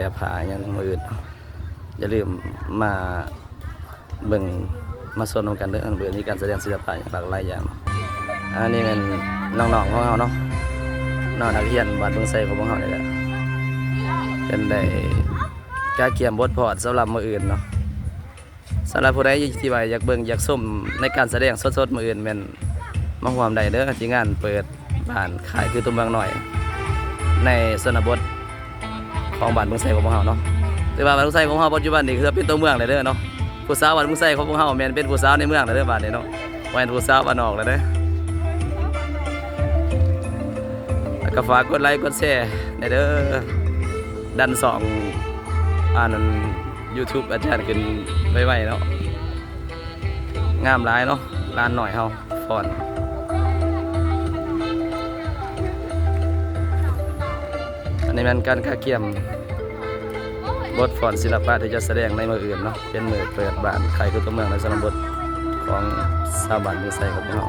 ແກ້ຜ້າຫຍັງມື້ອື່ນເນາະ. ຢ່າລືມມາເບິ່ງມາຊົມນຳກັນເດີ, ມື້ອື່ນມີການສະແດງສິລະປະຫຍັງຫຼາກຫຼາຍຢ່າງ. ອັນນີ້ແມ່ນນ້ອງໆຂອງເຮົາເນາະ, ນ້ອງນັກຮຽນບ້ານບຶງໄຊຂອງພວກເຮົານີ້ແຫຼະ, ເພິ່ນໄດ້ກະກຽມບົດຟ້ອນສຳລັບມື້ອື່ນເນາະ. ສຳລັບຜູ້ໃດທີ່ວ່າຢາກເບິ່ງຢາກຊົມໃນການສະແດງສົດໆມື້ອື່ນ ແມ່ນມາຮ່ວມໄດ້ເດີ ທີ່ງານເປີດບ້ານຄ້າຍຄືຕົວເມືອງນ້ອຍ ໃນຊົນນະບົດຂອງບ້ານບຶງໄຊຂອງພວກເຮົາເນາະ. ແຕ່ວ່າບ້ານບຶງໄຊຂອງເຮົາປັດຈຸບັນນີ້ຄືເປັນຕົວເມືອງແລ້ວເດີເນາະ, ຜູ້ສາວບ້ານບຶງໄຊຂອງພວກເຮົາແມ່ນເປັນຜູ້ສາວໃນເມືອງແລ້ວເດີບາດນີ້ເນາະ, ບໍ່ແມ່ນຜູ້ສາວບ້ານນອກແລ້ວເດີ. ແລ້ວກໍຝາກກົດໄລກົດແຊແດ່ເດີ, ດັນຊ່ອງ ອັນນັ້ນ YouTube ອາຈານຂຶ້ນໄວໆເນາະ. ງາມຫຼາຍເນາະ ຫຼານນ້ອຍເຮົາຟ້ອນ. ອັນນີ້ແມ່ນການກະກຽມບົດຟ້ອນສິລະປະທີ່ຈະສະແດງໃນມື້ອື່ນເນາະ, ເປັນມື້ເປີດບ້ານຄ້າຍຄືຕົວເມືອງໃນຊົນນະບົດຂອງຊາວບ້ານບຶງໄຊຂອງພວກເຮົາ.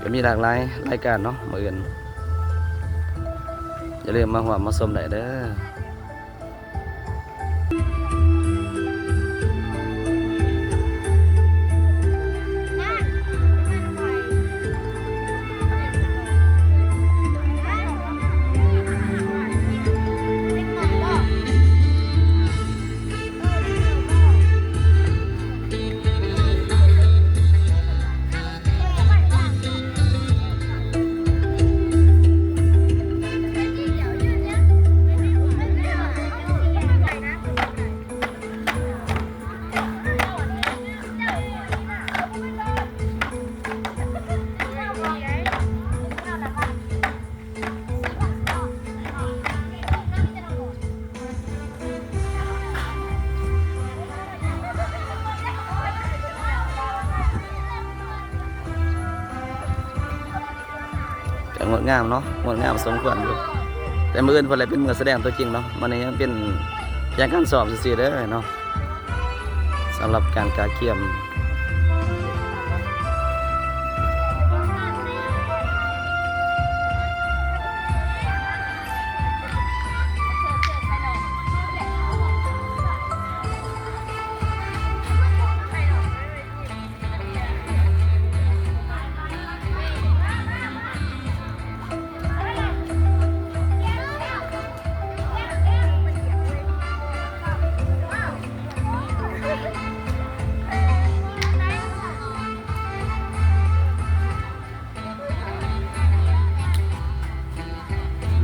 ກໍມີຫຼາກຫຼາຍລາຍການເນາະມື້ອື່ນ, ຢ່າລືມມາຮ່ວມມາຊົມໄດ້ເດີ. ກໍງົດງາມເນາະ, ງົດງາມສົມຄວນຢູ່, ແຕ່ມື້ອື່ນເພິ່ນແຫຼະເປັນມື້ສະແດງຕົວຈິງເນາະ, ມື້ນີ້ຍັງເປັນພຽງການຊ້ອມຊື່ໆເດີເນາະ. ສຳລັບການກະກຽມ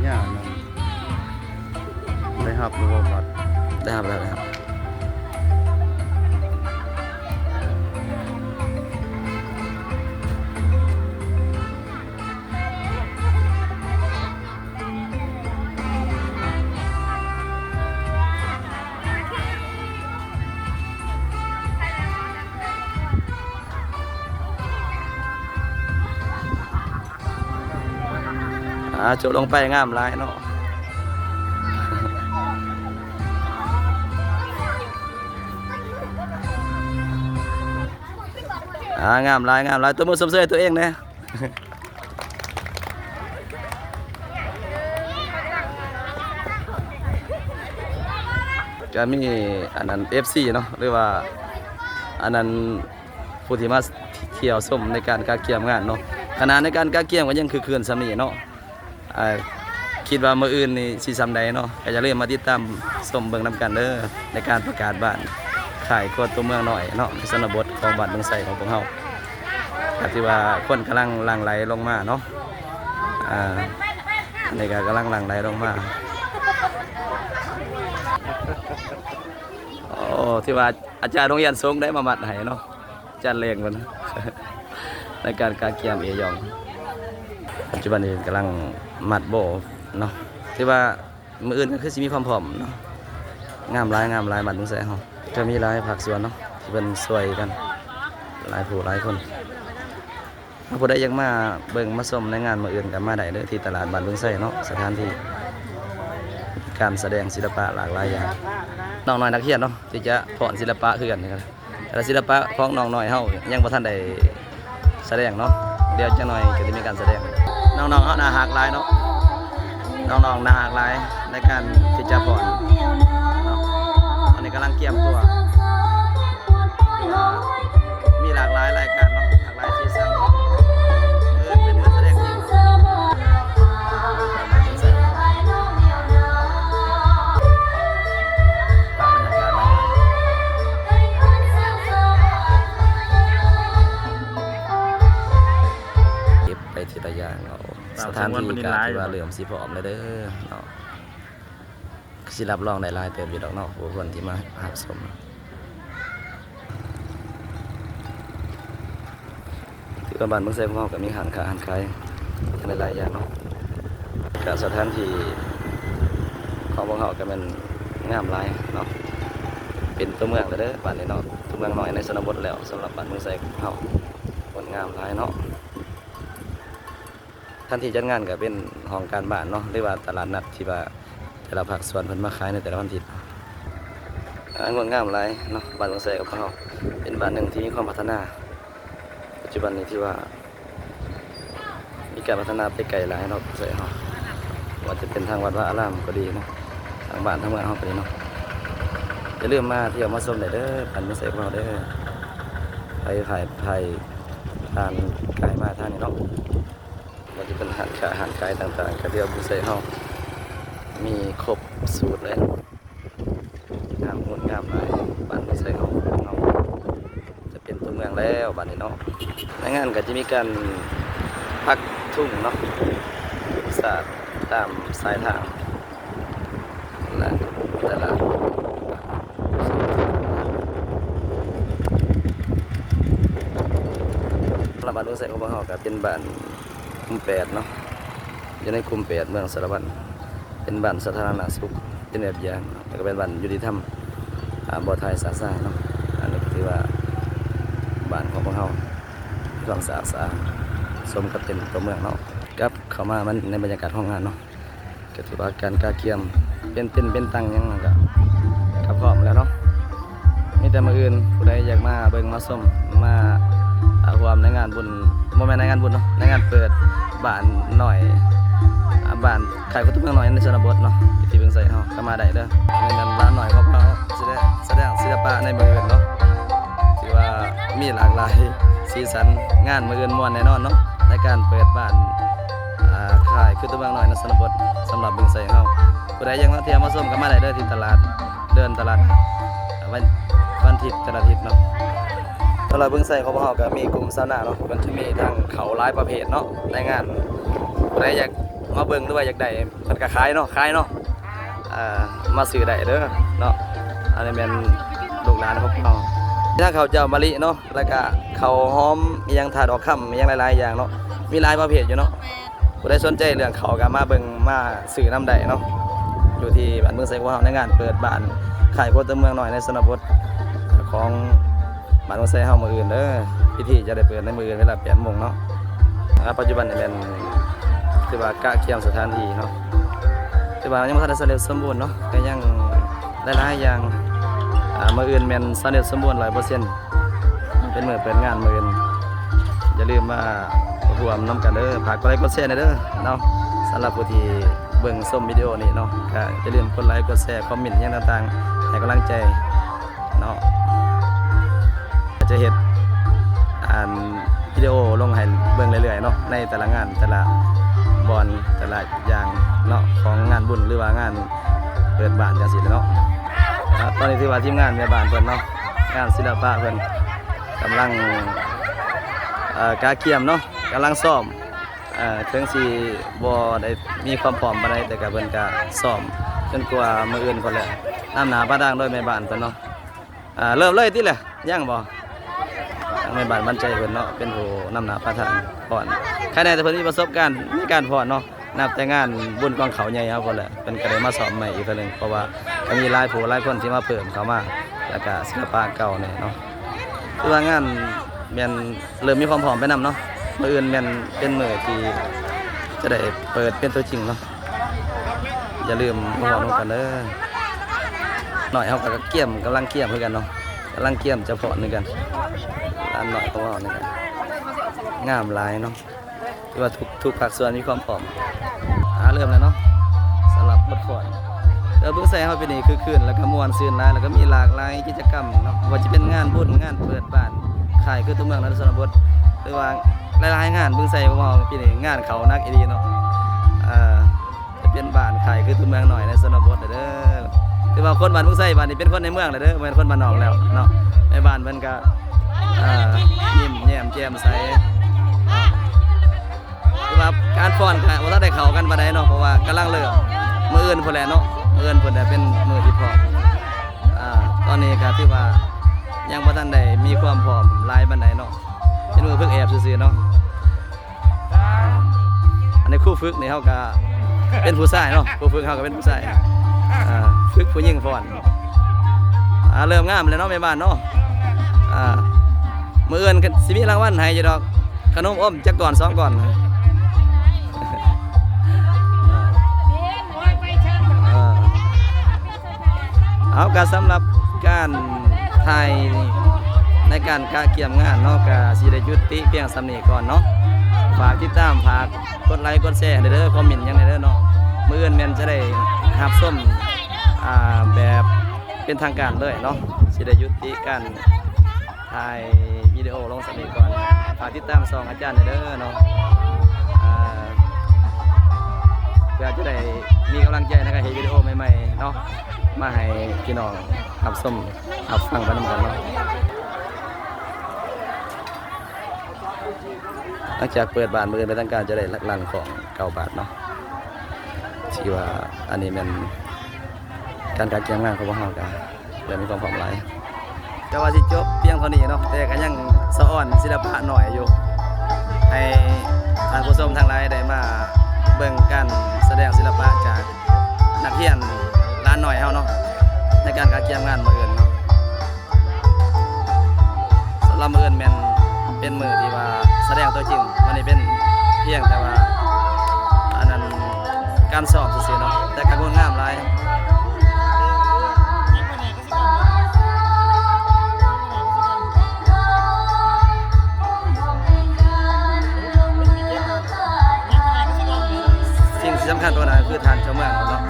ຍາກນະ ໄດ້ຮັບຫຼືບໍ່ບັດ? ໄດ້ຮັບແລ້ວ ໄດ້ຮັບ. ອ່າ ຈົບລົງໄປ ງາມຫຼາຍເນາະ. ອ່າ ງາມຫຼາຍ ງາມຫຼາຍ, ຕົບມືຊົມເຊີຍຕົວເອງແດ່. ກະມີອັນນັ້ນ ເອັຟຊີ ເນາະ ຫຼືວ່າອັນນັ້ນ ຜູ້ທີ່ມາທ່ຽວຊົມໃນການກະກຽມງານເນາະ, ຂະໜາດໃນການກະກຽມກໍຍັງຄຶກຄື້ນສ່ຳນີ້ເນາະ. ອ່າ ຄິດວ່າມື້ອື່ນນີ້ຊິສ່ຳໃດເນາະ, ກໍຢ່າລືມມາຕິດຕາມຊົມເບິ່ງນຳກັນເດີ ໃນການປະກາດບ້ານຄ້າຍຄົວຕົວເມືອງນ້ອຍເນາະ ໃນຊົນນະບົດຂອງບ້ານບຶງໄຊຂອງພວກເຮົາ. ກໍຖືວ່າຄົນກຳລັງຫຼັ່ງໄຫຼລົງມາເນາະ, ອ່າ ອັນນີ້ກໍກຳລັງຫຼັ່ງໄຫຼລົງມາ. ໂອ້ ຖືວ່າອາຈານໂຮງຮຽນສົງໄດ້ມາມັດໃຫ້ເນາະ. ຈັດແລງເພິ່ນ ໃນການກະກຽມເອຢອງ. ປັດຈຸບັນນີ້ເພິ່ນກຳລັງມັດໂບ້ເນາະ, ຖືວ່າມື້ອື່ນກໍຄືຊິມີຄວາມພ້ອມເນາະ. ງາມຫຼາຍ ງາມຫຼາຍ ບ້ານບຶງໄຊເຮົາ ກໍມີຫຼາຍພາກສ່ວນເນາະ ທີ່ເພິ່ນຊ່ວຍກັນ ຫຼາຍຜູ້ຫຼາຍຄົນ. ຖ້າຜູ້ໃດຢາກມາເບິ່ງມາຊົມໃນງານມື້ອື່ນກໍມາໄດ້ເດີ ທີ່ຕະຫຼາດບ້ານບຶງໄຊເນາະ, ສະຖານທີ່ການສະແດງສິລະປະຫຼາກຫຼາຍຢ່າງ. ນ້ອງນ້ອຍນັກຮຽນເນາະ ທີ່ຈະຟ້ອນສິລະປະຄືກັນນີ້ກໍ ແລະ ສິລະປະຂອງນ້ອງນ້ອຍເຮົາຍັງບໍ່ທັນໄດ້ສະແດງເນາະ, ດຽວຈັກໜ່ອຍກໍຈະມີການສະແດງ. ນ້ອງໆເຮົາໜ້າຮັກຫຼາຍເນາະ, ນ້ອງໆໜ້າຮັກຫຼາຍໃນການທີ່ຈະຟ້ອນເນາະ. ຕອນນີ້ກຳລັງກຽມຕົວ ມີຫຼາກຫຼາຍລາຍການເນາະ, ຫຼາກຫຼາຍສີສັນ. ມື້ອື່ນເປັນມື້ສະແດງຈິງ. ເກັບໄປທີລະຢ່າງເນາະ. ສະຖານທີ່ກໍຖືວ່າເລີ່ມຊິພ້ອມແລ້ວເດີເນາະ, ຄືຊິຮັບຮອງໄດ້ຫຼາຍເຕີບຢູ່ດອກເນາະ ຜູ້ຄົນທີ່ມາຮັບຊົມ. ຖືວ່າບ້ານເມືອງໄຊຂອງເຮົາກໍມີຮ້ານຄ້າຮ້ານຂາຍຫຼາຍໆຢ່າງເນາະ, ກະສະຖານທີ່ຂອງພວກເຮົາກໍແມ່ນງາມຫຼາຍເນາະ, ເປັນຕົວເມືອງແລ້ວເດີບາດນີ້ເນາະ, ຕົວເມືອງນ້ອຍໃນຊົນນະບົດແລ້ວ. ສຳລັບບ້ານເມືອງໄຊຂອງເຮົາ ງາມຫຼາຍເນາະ. ສະຖານທີ່ຈັດງານກໍເປັນຫ້ອງການບ້ານເນາະ ຫຼືວ່າຕະຫຼາດນັດທີ່ວ່າແຕ່ລະພາກສ່ວນເພິ່ນມາຂາຍໃນແຕ່ລະວັນທິດ. ອ່າ ງົດງາມຫຼາຍເນາະ, ບ້ານເມືອງໄຊຂອງເຮົາເປັນບ້ານໜຶ່ງທີ່ມີຄວາມພັດທະນາ. ປັດຈຸບັນນີ້ຖືວ່າມີການພັດທະນາໄປໄກຫຼາຍເນາະ, ເມືອງໄຊເຮົາ ບໍ່ວ່າຈະເປັນທາງວັດວາອາຣາມກໍດີເນາະ, ທາງບ້ານທາງເມືອງເຮົາກໍດີເນາະ. ຢ່າລືມມາທ່ຽວມາຊົມໄດ້ເດີ ບ້ານເມືອງໄຊຂອງເຮົາເດີ. ໃຜ ໃຜ ໃຜຜ່ານກາຍມາທາງນີ້ເນາະ ວ່າຈະເປັນຮ້ານຄ້າຮ້ານຂາຍຕ່າງໆ ກະຖືວ່າເມືອງໄຊເຮົາມີຄົບສູດເລີຍ. ງາມ ງົດງາມຫຼາຍ ບ້ານເມືອງໄຊເຮົາ ເຮົາຈະເປັນຕົວເມືອງແລ້ວບາດນີ້ເນາະ. ໃນງານກະຈະມີການປັກທຸງເນາະ ສາດຕາມສາຍທາງ ແລະ ແຕ່ລະ ລະ ບ້ານເມືອງໄຊຂອງພວກເຮົາກະເປັນບ້ານ ກຸ່ມແປດເນາະ, ຢູ່ໃນກຸ່ມແປດ ເມືອງສາລະວັນ ເປັນບ້ານສາທາລະນະສຸກ ເປັນແບບຢ່າງ ແລ້ວກໍເປັນບ້ານຍຸຕິທຳ ອາ ບໍ່ຖ່າຍສາສາເນາະ. ອັນນີ້ກໍຖືວ່າບ້ານຂອງພວກເຮົາມີຄວາມສະອາດສະອ້ານ ສົມກັບເປັນຕົວເມືອງເນາະ. ກັບເຂົ້າມາມັນໃນບັນຍາກາດຂອງງານເນາະ ກໍຖືວ່າການກະກຽມເປັນເຕັນເປັນຕັ່ງຫຍັງນັ້ນກໍ ກໍພ້ອມແລ້ວເນາະ. ມີແຕ່ມື້ອື່ນຜູ້ໃດຢາກມາເບິ່ງມາຊົມ ມາ ອ່າ ຮ່ວມໃນງານບຸນ ບໍ່ແມ່ນໃນງານບຸນເນາະ ໃນງານເປີດບ້ານນ້ອຍ ອ່າ ບ້ານຄ້າຍຄົນຕົວເມືອງນ້ອຍໃນຊົນນະບົດເນາະ ທີ່ເມືອງໄຊເຮົາກໍມາໄດ້ເດີ. ອັນນີ້ແມ່ນຫຼານນ້ອຍຂອງເຮົາ ຊິໄດ້ສະແດງສິລະປະໃນມື້ອື່ນເນາະ ຖືວ່າມີຫຼາກຫຼາຍສີສັນ. ງານມື້ອື່ນມ່ວນແນ່ນອນເນາະ ໃນການເປີດບ້ານ ອ່າ ຄ້າຍຄືຕົວເມືອງນ້ອຍໃນຊົນນະບົດ ສຳລັບເມືອງໄຊເຮົາ. ຜູ້ໃດຢາກມາທ່ຽວມາຊົມກໍມາໄດ້ເດີ ທີ່ຕະຫຼາດ ເດີ່ນຕະຫຼາດວັນ ວັນທິດແຕ່ລະທິດເນາະ. ສຳລັບເມືອງໄຊຂອງພວກເຮົາກໍມີກຸ່ມຊາວນາເນາະ ເພິ່ນຈະມີທັງເຂົ້າຫຼາຍປະເພດເນາະໃນງານ. ຜູ້ໃດຢາກມາເບິ່ງ ຫຼືວ່າຢາກໄດ້ ເພິ່ນກໍຂາຍເນາະ ຂາຍເນາະ ເອີ ມາຊື້ໄດ້ເດີເນາະ. ອັນນີ້ແມ່ນລູກຫຼານຂອງເຮົາ ທັງເຂົ້າເຈົ້າມະລິເນາະ ແລ້ວກະເຂົ້າຫອມ ອີ່ຫຍັງ ທາດອອກຄຳ ອີ່ຫຍັງຫຼາຍໆຢ່າງເນາະ ມີຫຼາຍປະເພດຢູ່ເນາະ. ຜູ້ໃດສົນໃຈເລື່ອງເຂົ້າກໍມາເບິ່ງມາຊື້ນຳໄດ້ເນາະ ຢູ່ທີ່ບ້ານເມືອງໄຊຂອງເຮົາ ໃນງານເປີດບ້ານຄ້າຍຄົນຕົວເມືອງນ້ອຍໃນຊົນນະບົດຂອງບ້ານເມືອງໄຊເຮົາມື້ອື່ນເດີ. ພິທີຈະໄດ້ເປີດໃນມື້ອື່ນເວລາແປດໂມງເນາະ. ອາ ປັດຈຸບັນນີ້ແມ່ນຖືວ່າກະກຽມສະຖານທີ່ເນາະ ຖືວ່າຍັງບໍ່ທັນໄດ້ສຳເລັດສົມບູນເນາະ ກໍຍັງຫຼາຍໆຢ່າງ. ອາ ມື້ອື່ນແມ່ນສຳເລັດສົມບູນຮ້ອຍເປີເຊັນ ເປັນມື້ເປີດງານມື້ອື່ນ. ຢ່າລືມມາຮ່ວມນຳກັນເດີ ຝາກກົດໄລກົດແຊແດ່ເດີເນາະ. ສຳລັບຜູ້ທີ່ເບິ່ງຊົມວິດີໂອນີ້ເນາະ ກໍຢ່າລືມກົດໄລກົດແຊ ຄອມເມັນຫຍັງຕ່າງໆ ໃຫ້ກຳລັງໃຈເນາະ. ຈະເຮັດ ອັນ ວິດີໂອລົງໃຫ້ເບິ່ງເລື້ອຍໆເນາະ ໃນແຕ່ລະງານ ແຕ່ລະບ່ອນ ແຕ່ລະຢ່າງເນາະ ຂອງງານບຸນ ຫຼືວ່າງານເປີດບ້ານຈັ່ງຊີ້ເນາະ. ອາ ຕອນນີ້ຖືວ່າທີມງານແມ່ບ້ານເພິ່ນເນາະ ງານສິລະປະເພິ່ນກຳລັງ ເອີ ກະກຽມເນາະ ກຳລັງຊ້ອມ ເອີ ເຖິງຊິບໍ່ໄດ້ມີຄວາມພ້ອມປານໃດ ແຕ່ກະເພິ່ນກະຊ້ອມຈົນກວ່າມື້ອື່ນພຸ້ນແຫຼະ. ນຳໜ້າພາທາງໂດຍແມ່ບ້ານເພິ່ນເນາະ. ອາ ເລີ່ມເລີຍຕິແຫຼະ ຍັງບໍ່? ທາງແມ່ບ້ານໝັ້ນໃຈເພິ່ນເນາະ ເປັນຜູ້ນຳໜ້າພາທາງຟ້ອນ. ໃຄແນ່ແຕ່ເພິ່ນມີປະສົບການໃນການຟ້ອນເນາະ ນັບແຕ່ງານບຸນກອງເຂົ້າໃຫຍ່ເຮົາພຸ້ນແຫຼະ ເພິ່ນກໍໄດ້ມາຊ້ອມໃໝ່ອີກເທື່ອໜຶ່ງ ເພາະວ່າກໍມີຫຼາຍຜູ້ຫຼາຍຄົນທີ່ມາເພີ່ມເຂົ້າມາ ແລ້ວກະສິລະປະເກົ່າແນ່ເນາະ. ຄືວ່າງານແມ່ນເລີ່ມມີຄວາມພ້ອມໄປນຳເນາະ. ມື້ອື່ນແມ່ນເປັນມື້ທີ່ຈະໄດ້ເປີດເປັນຕົວຈິງເນາະ. ຢ່າລືມມາຮ່ວມນຳກັນເດີ. ນ້ອຍເຮົາກໍກຽມ ກຳລັງກຽມຄືກັນເນາະ. ກຳລັງກຽມຈະຟ້ອນຄືກັນ ຫຼານນ້ອຍຂອງເຮົານີ້ກະງາມຫຼາຍເນາະ. ຖືວ່າທຸກ ທຸກພາກສ່ວນມີຄວາມພ້ອມ. ອ່າ ເລີ່ມແລ້ວເນາະ ສຳລັບບົດຟ້ອນ. ແຕ່ວ່າບຶງໄຊເຮົາປີນີ້ຄຶກຄື້ນ ແລ້ວກະມ່ວນຊື່ນຫຼາຍ ແລ້ວກະມີຫຼາກຫຼາຍກິດຈະກຳເນາະ ບໍ່ວ່າຈະເປັນງານບຸນ ງານເປີດບ້ານ ຄ້າຍຄືຕົວເມືອງໃນຊົນນະບົດ ຫຼືວ່າຫຼາຍໆງານ. ບຶງໄຊຂອງເຮົາປີນີ້ງານເຂົ້າໜັກອີ່ຫຼີເນາະ ເອີ ຈະເປັນບ້ານຄ້າຍຄືຕົວເມືອງນ້ອຍໃນຊົນນະບົດເດີ. ຖືວ່າຄົນບ້ານບຶງໄຊບາດນີ້ເປັນຄົນໃນເມືອງແລ້ວເດີ ບໍ່ແມ່ນຄົນບ້ານນອກແລ້ວເນາະ. ໃນບ້ານເພິ່ນກະ ອ່າ ຍິ້ມແຍ້ມແຈ່ມໃສ. ຖືວ່າການຟ້ອນກະບໍ່ທັນໄດ້ເຂົ້າກັນປານໃດເນາະ ເພາະວ່າກຳລັງເລີ່ມ ມື້ອື່ນພຸ້ນແຫຼະເນາະ ມື້ອື່ນພຸ້ນແຫຼະເປັນມື້ທີ່ພ້ອມ. ອ່າ ຕອນນີ້ກະຖືວ່າຍັງບໍ່ທັນໄດ້ມີຄວາມພ້ອມຫຼາຍປານໃດເນາະ ເປັນມື້ຝຶກແອບຊື່ໆເນາະ. ອັນນີ້ຄູຝຶກນີ້ເຮົາກະເປັນຜູ້ຊາຍເນາະ ຄູຝຶກເຮົາກະເປັນຜູ້ຊາຍ ອ່າ ຝຶກຜູ້ຍິງຟ້ອນ. ອ່າ ເລີ່ມງາມແລ້ວເນາະແມ່ບ້ານເນາະ. ອ່າ ມື້ອື່ນກະຊິມີລາງວັນໃຫ້ຢູ່ດອກ ຂະໜົມອົມຈັກກ້ອນສອງກ້ອນ. ເອີ ເອົາ ກະສຳລັບການຖ່າຍໃນການກະກຽມງານເນາະ ກະຊິໄດ້ຢຸດຕິພຽງສ່ຳນີ້ກ່ອນເນາະ. ຝາກຕິດຕາມ ຝາກກົດໄລກົດແຊໃຫ້ເດີ ຄອມເມັນຫຍັງໃຫ້ເດີເນາະ. ມື້ອື່ນແມ່ນຈະໄດ້ຮັບຊົມ ອ່າ ແບບເປັນທາງການເລີຍເນາະ ຊິໄດ້ຍຸດຕິການ ຖ່າຍວິດີໂອລົງສ່ຳນີ້ກ່ອນ. ຝາກຕິດຕາມຊ່ອງອາຈານແດ່ເດີເນາະ ເພື່ອຈະໄດ້ມີກຳລັງໃຈໃນການເຮັດວິດີໂອໃໝ່ໆເນາະ ມາໃຫ້ພີ່ນ້ອງຮັບຊົມຮັບຟັງໄປນຳກັນເນາະ. ຫຼັງຈາກເປີດບ້ານ ມື້ອື່ນເປັນທາງການຈະໄດ້ລັກຫຼັ້ນຂອງເກົ້າບາດເນາະ. ຖືວ່າອັນນີ້ແມ່ນການກະກຽມງານຂອງພວກເຮົາກະ ແລະ ມີຄວາມພ້ອມຫຼາຍ. ກະວ່າຊິຈົບພຽງເທົ່ານີ້ເນາະ ແຕ່ກະຍັງສະອອນສິລະປະໜ້ອຍຢູ່ ໃຫ້ທ່ານຜູ້ຊົມທັງຫຼາຍໄດ້ມາເບິ່ງການສະແດງສິລະປະຈາກນັກຮຽນຫຼານນ້ອຍເຮົາເນາະ ໃນການກະກຽມງານມື້ອື່ນເນາະ. ສຳລັບມື້ອື່ນແມ່ນເປັນມື້ທີ່ວ່າສະແດງຕົວຈິງ ມື້ນີ້ເປັນພຽງແຕ່ວ່າ ອັນນັ້ນ ການຊ້ອມຊື່ໆເນາະ ແຕ່ກະງົດງາມຫຼາຍ. ສິ່ງທີ່ສຳຄັນກວ່ານັ້ນຄືທ່ານເຈົ້າເມືອງເນາະ